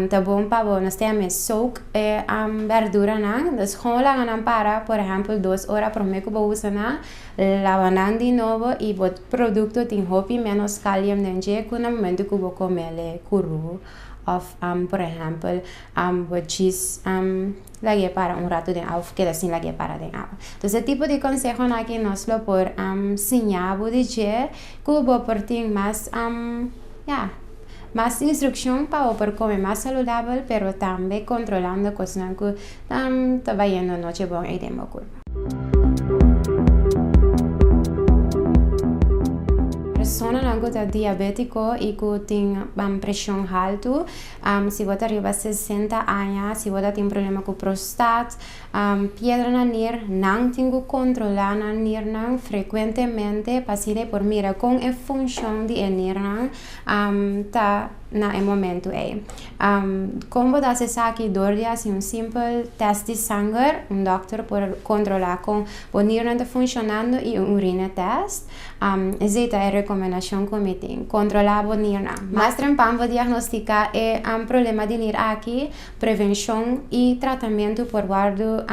Ta bon pa bo, nos ta yama e soak e berduranan, dus gewoon laga nan para por ehèmpel dos ora promé ku bo usa nan, laba nan di nobo i bo produkto tin hopi ménos kalium den dje ku na momentu ku bo komel kuru òf por ehèmpel bo djis. Lag'é para un ratu den awa of keda sin lag'é para den awa. Entonces e tipo di consehonan aki nos lo por siña bo di dje ku bo por tin mas ya mas instrukshon pa bo por kome mas saludabel pero tambe kontrolando kosnan ku ta bayendo nochi bon ei den bo kurpa. Personanan ku ta diabétiko i ku tin preshon haltu Si bo ta riba 60 aña, si bo ta tin problema ku prostat, piedra na nir, nan tin ku kontrolá nan nirnan frekuentemente pa asina e por mira kon e funshon di e nirnan ta na e momentu ei. Kon bo ta hasi esaki? Dor di hasi un simpel tèst di sanger, un dòkter por kontrolá kon bo nirnan ta funshonando i un urine tèst. Esei ta e rekomendashon ku mi tin. Kontrolá bo nirnan. Mas trempan bo diagnostiká e problema di nir aki, prevenshon i tratamentu por wòrdu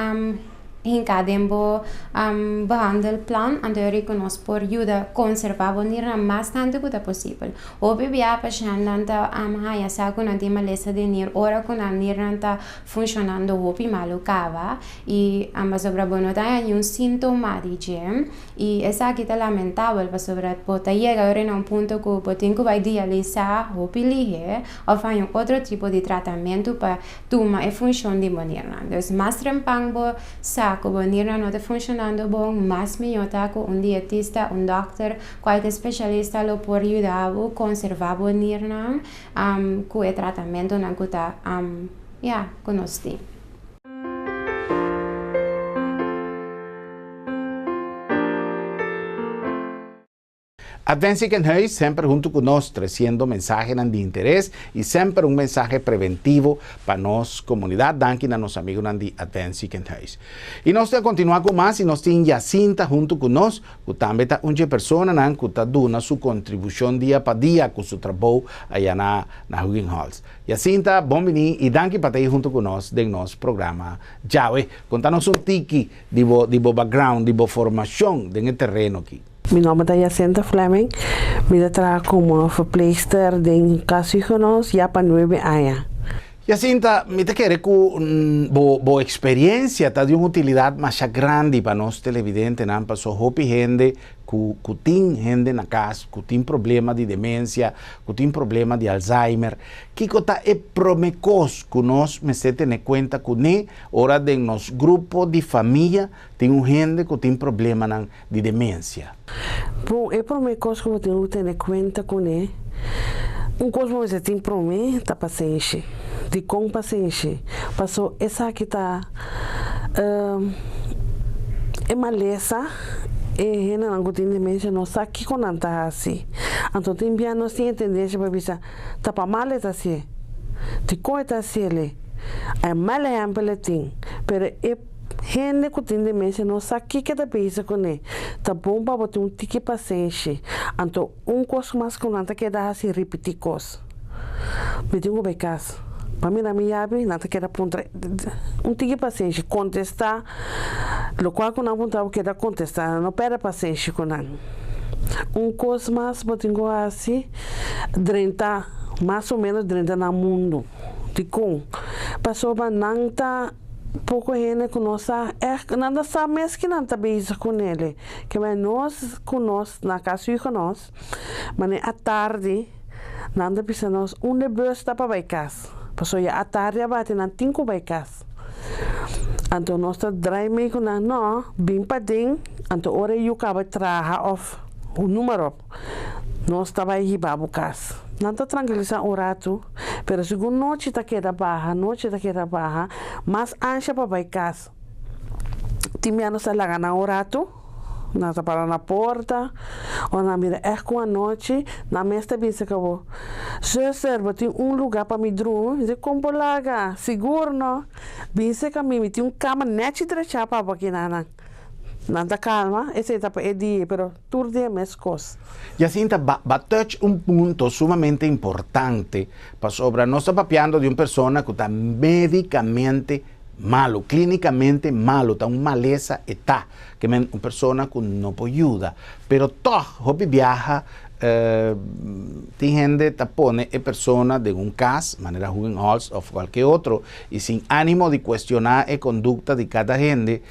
hinká den bo behandelplan, anto e riku nos por yuda konservá bo nirnan mas tantu ku ta posibel. Hopi bia pashèntnan ta haña sa ku nan tin malesa di nir ora ku nan nirnan ta funshonando hopi malu kaba i pasobra bo no ta haña niun síntoma di dje. I esaki ta lamentabel pasobra bo ta yega ora na un punto ku bo tin ku bai dialisá hopi lihé òf haña un otro tipo di tratamentu pa tuma e funshon di bo nirnan. Dus mas trempan bo sa ku bo nirnan no ta funshonando bon, mas mihó ta ku un dietista, un dòkter, kualke speshalista lo por yuda bo konservá bo nirnan ku e tratamentunan ku ta ya ku nos tin. Advent Ziekenhuis semper huntu ku nos tresiendo mensahenan di interes i semper un mensahe preventivo pa nos komunidat. Danki na nos amigunan di Advent Ziekenhuis. I nos ta kontinuá ku mas i nos tin Jacinta huntu ku nos ku tambe ta un dje personanan ku ta duna su kontribushon dia pa dia ku su trabou aya na na Huginholz. Jacinta, bon bini i danki pa ta ei huntu ku nos den nos programa djawe. Konta nos un tiki di bo di bo background, di bo formacion den e tereno aki. Mi nomber ta Jacinta Fleming, mi ta traha como verpleegster den Cas Huguenots ya pa nuebe aña. Jacinta, mi ta kere cu bo bo experiencia ta di un utilidad masha grandi pa nos televidentenan paso hopi hende ku ku tin hende na kas ku tin problema di demensia, ku tin problema di Alzheimer, kiko ta e prome kos ku nos mester tene kuenta kuné ora den nos grupo di famia tin un hende ku tin problemanan di demensia? Bon, e prome kos ku bo tin ku tene kuenta kuné, un kos bo mester tin prome ta pasenshi. Dikon pasenshi? Paso esaki ta e malesa. E hendenan ku tin demensia no sa kiko nan ta hasi. Anto tin bia nos tin e tendensia pa bisa, Ta pa mal e ta hasié. Dikon e ta hasié le? E mal ehèmpel e tin. Pero e hende ku tin demensia no sa kiko e ta bisa kuné. Ta bon pa bo tin un tiki pasenshi. Anto un kos mas ku nan ta keda hasi ripití kos. Mi tin ku bai kas. Pa mira mi yabi, nan ta keda puntra. Un tiki pasenshi, kontestá lokual ku nan puntra bo keda kontestá, no pèrdè pasenshi ku nan. Un kos mas bo tin ku hasi, drenta, mas o ménos drenta nan mundu. Dikon? Pasobra nan ta poko hende ku no sa ègt, nan ta sa mes ki nan ta bezig kunele. Ke men nos ku nos na kas yuga nos, Mane atardi nan ta bisa nos unda e bus ta pa bai kas, pasobra ya atardi a bati nan tin ku bai kas. Anto nos ta drai mei ku nan, no, bin paden, anto ora e yu kaba traha òf numa ròp. Nos ta bai hiba bo kas. Nan ta trankilisá un ratu, pero segun nochi ta keda baha, nochi ta keda baha, mas ansha pa bai kas. Tin bia nos ta laga nan un ratu, nan ta para na porta, ora nan mira ègt ku anochi, nan mes ta bisa ku bo, Zuster, bo tin un lugá pa mi drumi? Mi di, Kon bo laga? Sigur no! Bin serka mi, mi tin un kama nèchi drechá pa bo aki nan. Nan ta kalma, esei ta pa e dia, pero tur dia meskos. Jacinta, ba ba touch un punto sumamente importante, pasobra nos ta papiando di un persona ku ta medicamente malo, clinicamente malo, ta un malesa e ta, ke men un persona ku no por yuda, pero tog hopi biaha Tin hende ta pone e persona den un kas, manera Hugenholtz òf kualke otro, i sin ánimo di kuestioná e kondukta di kada hende,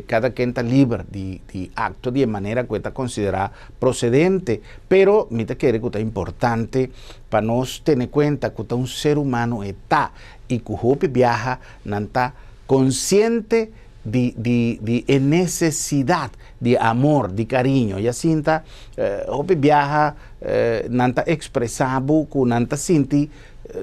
kada ken ta liber di di aktua di e manera ku e ta konsiderá prosedente. Pero mi ta kere ku ta importante pa nos tene kuenta ku ta un ser humano e ta i ku hopi biaha nan ta konsiente di di di e nesesidat di amor, di kariño. Jacinta, hopi biaha nan ta ekspresá bo ku nan ta sinti,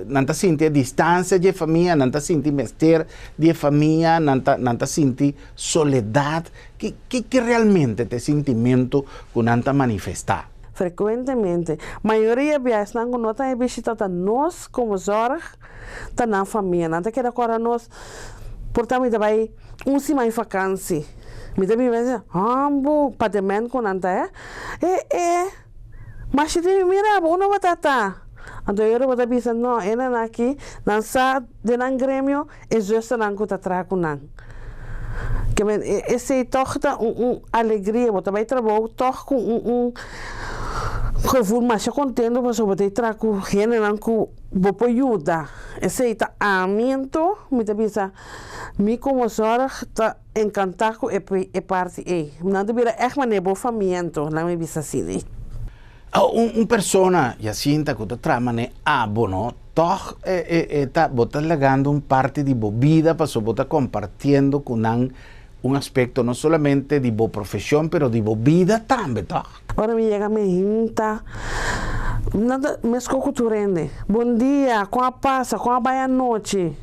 nan ta sinti e distansia di e famia, nan ta sinti mester di e famia, nan ta nan ta sinti soledat. Ki ki ki realmente ta e sintimentu ku nan ta manifestá? Frekuentemente, mayoria bia esnan ku no ta e bishita ta nos komo zòrg, ta nan famia. Nan ta keda kòrda nos por ta mi ta bai un siman di vakansi. Mi ta biba esei, Hambu, pa dement ku nan ta e. E e, mashi di mi mira bo, unda bo ta ta? Anto e ora bo ta bisa, no, e nan aki, nan sa den nan gremio e zusternan ku ta traha ku nan. Ke men, esei tòg ta un un alegria, bo ta bai trabou tòg ku un un gevoel masha kontento pasobra bo ta traha ku hendenan ku bo por yuda. Esei ta ami anto mi ta bisa mi komo zòrg ta enkantá ku e e parti ei. Nan ta bira ègt manera bo famia anto, nan mi bisa asina. Un un persona Jacinta ku ta traha manera abo no, tòg e e e ta bo ta lagando un parti di bo bida pasobra bo ta kompartiendo ku nan un aspekto no solamente di bo profeshon pero di bo bida tambe tòg? Ora mi yega mi hinta nan ta meskos ku tur hende, bon dia, kon a pasa, kon a bai anochi?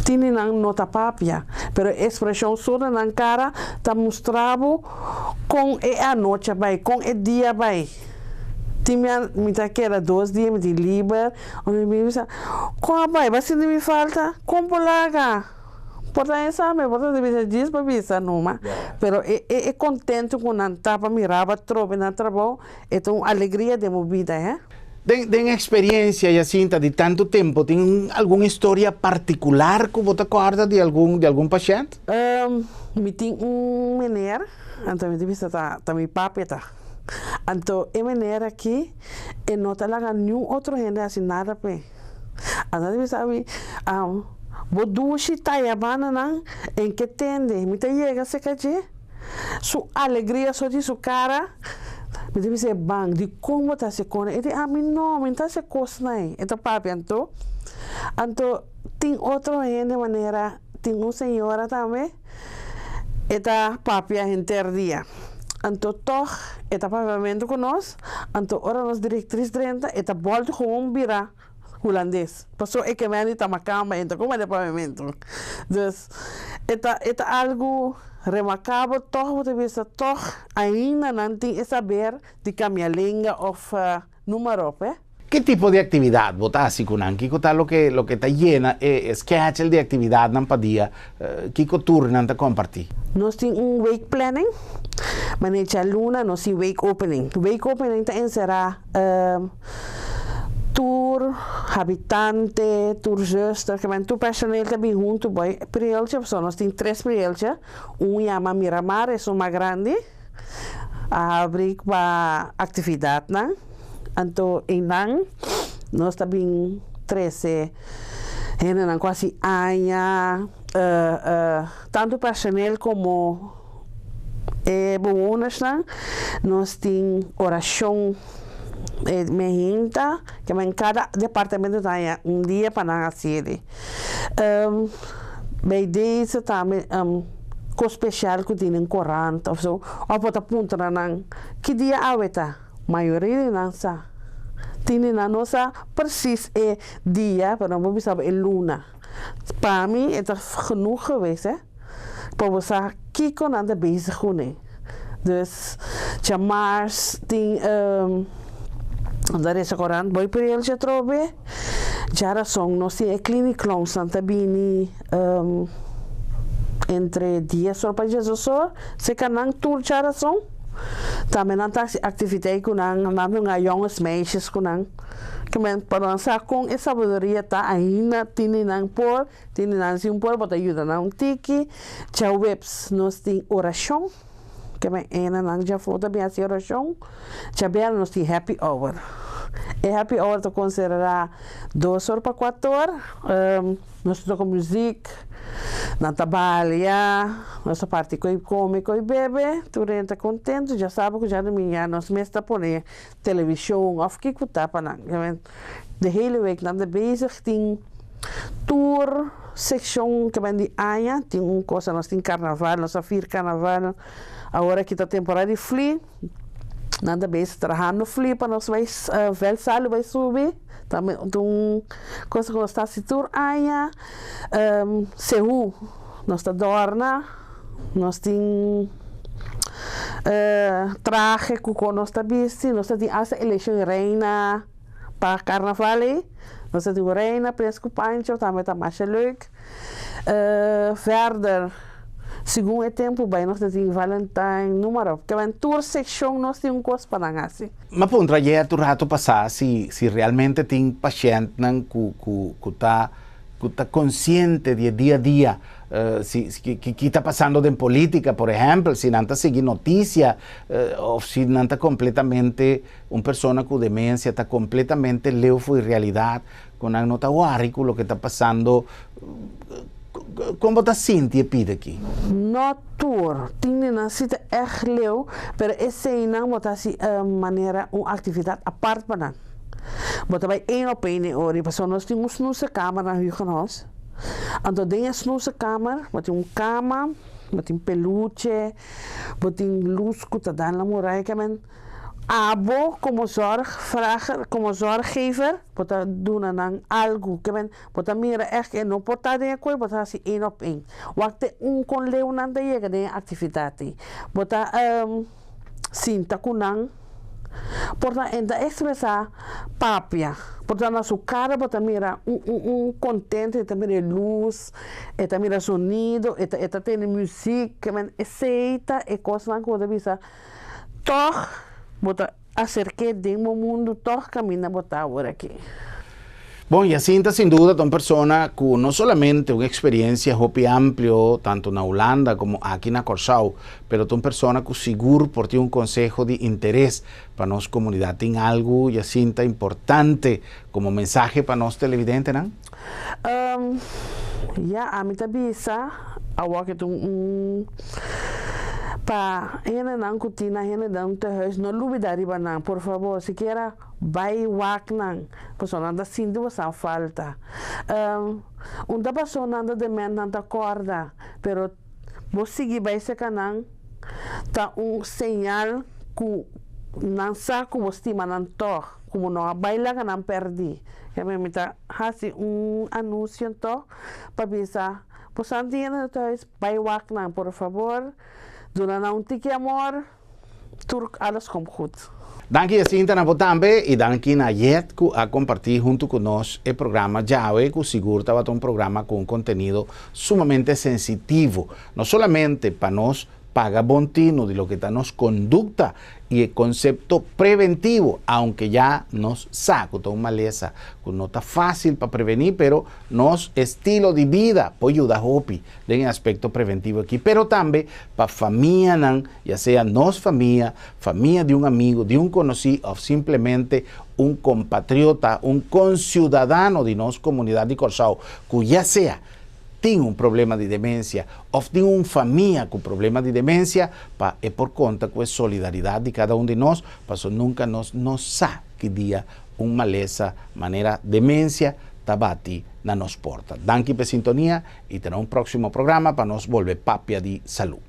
Tin di nan no ta papia, pero e ekspreshon so na nan kara ta mustra bo kon e anochi a bai, kon e dia a bai. Tin mi mi ta keda dos dia mi tin liber, ora mi bisa, kon a bai? Bo a sinti mi falta? Kon por laga? Por ta esame, por ta bisa djis pa bisa numa, pero e e contento cu nan ta pa mira bo atrobe na trabou, e ta un alegria den bo bida, he. Den den experiencia, Jacinta, di tanto tempo, tin algun historia particular cu bo ta corda di algun di algun pashent? Mi tin un meneer, anto mi ta bisa ta ta mi papia ta. Anto e meneer aki e no ta laga niun otro hende haci nada p'e. Anto ta bisa mi, Bo dushi taya banda nan en ke tende. Mi ta yega serka dje, su alegria so di su kara. Mi ta bisa e ban, dikon bo ta hasi kos? E di, Ami no, mi no ta hasi kosnan ei. E ta papia anto. Anto tin otro hende manera, tin un señora tambe, e ta papia henter dia. Anto tog e ta papiamentu ku nos, anto ora nos direktris drenta e ta bòltu gewoon bira hulandes. Paso e ke mende ta makamba e no ta kuma den papiamentu. Dus e ta e ta algu remarkabel tog bo ta bisa tog ainda nan tin e saber di kambia lenga òf Numa rop, eh. Ki tipo di aktividat bo ta hasi ku nan? Kiko ta loke loke ta yena e schedule di aktividatnan pa dia? Kiko tur nan ta kompartí? Nos tin un week planning, manera djaluna nos tin week opening. Week opening ta enserá tur habitante, tur zuster, kimen tur personeel ta bin huntu bai prieltje, pasobra nos tin tres prieltje, un yama Miramar, esun mas grandi. A habri pa actividadnan, anto eynan nos ta bin trece hendenan cu haci aña, tanto personeel como e bewonersnan. Nos tin oracion e mehinta, kiamen cada departamento ta haña un dia pa nan haci edi. Bij deze tambe kos spesial ku tin den korant of so, of bo ta puntra nan ki dia awe ta? Mayoria di nan sa. Tin di nan no sa precies e dia, pero nan por bisa bo e luna. Pa mi e ta genoeg geweest, hè, pa bo sa kiko nan ta bezig kuné. Dus djamars tin nan ta resa korant Boy Prieltje atrobe. Djarason nos tin e cliniclowns nan ta bini entre dies or pa diesdos or. Seka nan tur djarason. Tambe nan ta hasi aktiviteit ku nan, nan dunga jongens meisjes ku nan. Ke men pa nan sa kon e sabiduria ta ainda tin di nan por, tin di nan sin por, bo ta yuda nan un tiki. Djaweps nos tin orashon, ke men ena nan djafó ta bin hasi orashon. Djabièrnè nos tin happy hour. E happy hour ta konsiderá dos or pa kuater or. Nos ta toka muzik, nan ta balia, nos ta parti koe kome, koe bebe, tur hende ta kontentu. Djasabra ku djadumingu ya nos mes ta pone televishon òf kiko ta pa nan. De hele week nan ta bezig, tin tur sekshon ke ben di aña tin un kosa, nos tin karnaval, nos a fir karnaval, awor aki ta temporada di fli, nan ta bezig trahando fli pa nos bai vèlt salu bai subi, tambe ta un kosa ku nos ta hasi tur aña, sehu nos ta dòrna, nos tin trahe ku kon nos ta bisti, nos ta tin asta elekshon reina. Pa carnaval ei nos ta tin un reina, prins cu pancho tambe ta masha leuk. Verder segun e tempo bay nos ta tin valentine, noem maar op. Kimen tur seccion nos tin un cos pa nan haci. M'a puntra ayer tur rato pasá si si realmente tin pashentnan cu cu cu ta cu ta consciente di e dia a dia si ki ta pasando den politica por ehempel, si nan ta sigui noticia of si nan ta completamente Un persona ku demensia ta kompletamente leu for di realidat, ku nan no ta wòri ku loke ta pasando. Kon bo ta sinti e pida aki? No tur. Tin di nan si ta ègt leu, pero eseinan bo ta hasi manera un aktividat apart pa nan. Bo ta bai één op één e ora, pasobra nos tin un snoesekamer na Hugenholtz. Anto den e snoesekamer bo tin un kama, bo tin peluche, bo tin lus ku ta dal na muraya, kiamen. Abo komo zorgvrager, komo zorggever, bo ta duna nan algu. Ke men, bo ta mira ègt e no por ta den e koe, bo ta hasi één op één. Wak te un kon leu nan ta yega den e aktividat ei. Bo ta sinta ku nan, por ta e ta ekspresá papia, por ta na su kara bo ta mira un un un kontento, e ta mira e lus, e ta mira sonido, e ta e ta tende muzik, ke men esei ta e kosnan ku bo ta bisa. Tòg bo ta aserk'é den bo mundu tòg kaminda bo ta awor aki. Bon, Jacinta sin duda ta un persona ku no solamente un eksperiencia hopi amplio tantu na Hulanda komo aki na Kòrsou, pero ta un persona ku sigur por tin un konseho di interes pa nos komunidat. Tin algu, Jacinta, importante komo mensahe pa nos televidentenan? Ya, ami ta bisa awor ke ta un pa hendenan ku tin nan hendenan tehuis no lubida riba nan por fabor sikiera bai wak nan pasobra nan ta sinti bosan falta un ta paso nan ta dement nan ta kòrda pero bo sigui bai seka nan ta un señal ku nan sa ku bo stima nan tòg. Ku bo no a bai laga nan pèrdí. E mi ta hasi un anunsio anto pa bisa, Boso tin hende na thuis, bai wak nan por fabor, duna nan un tiki amor, tur alles komt goed. Danki Jacinta na bo tambe i danki na Jet ku a kompartí huntu ku nos e programa djawe ku sigur tabata un programa ku un kontenido sumamente sensitivo, no solamente pa nos paga bon tinu di loke ta nos kondukta i e konsepto preventivo, aunke ya nos sa ku ta un malesa ku no ta fásil pa prevení, pero nos estilo di bida por yuda hopi den e aspekto preventivo aki, pero tambe pa famianan, ya sea nos famia, famia di un amigu, di un konosí òf simplemente un kompatriota, un konsiudadano di nos komunidat di Kòrsou ku ya sea tin un problema di demensia òf tin un famia ku problema di demensia pa e por konta ku e solidaridat di kada un di nos, paso nunka nos no sa ki dia un malesa manera demensia ta bati na nos porta. Danki pa e sintonia i te na un próksimo programa pa nos bolbe papia di salú.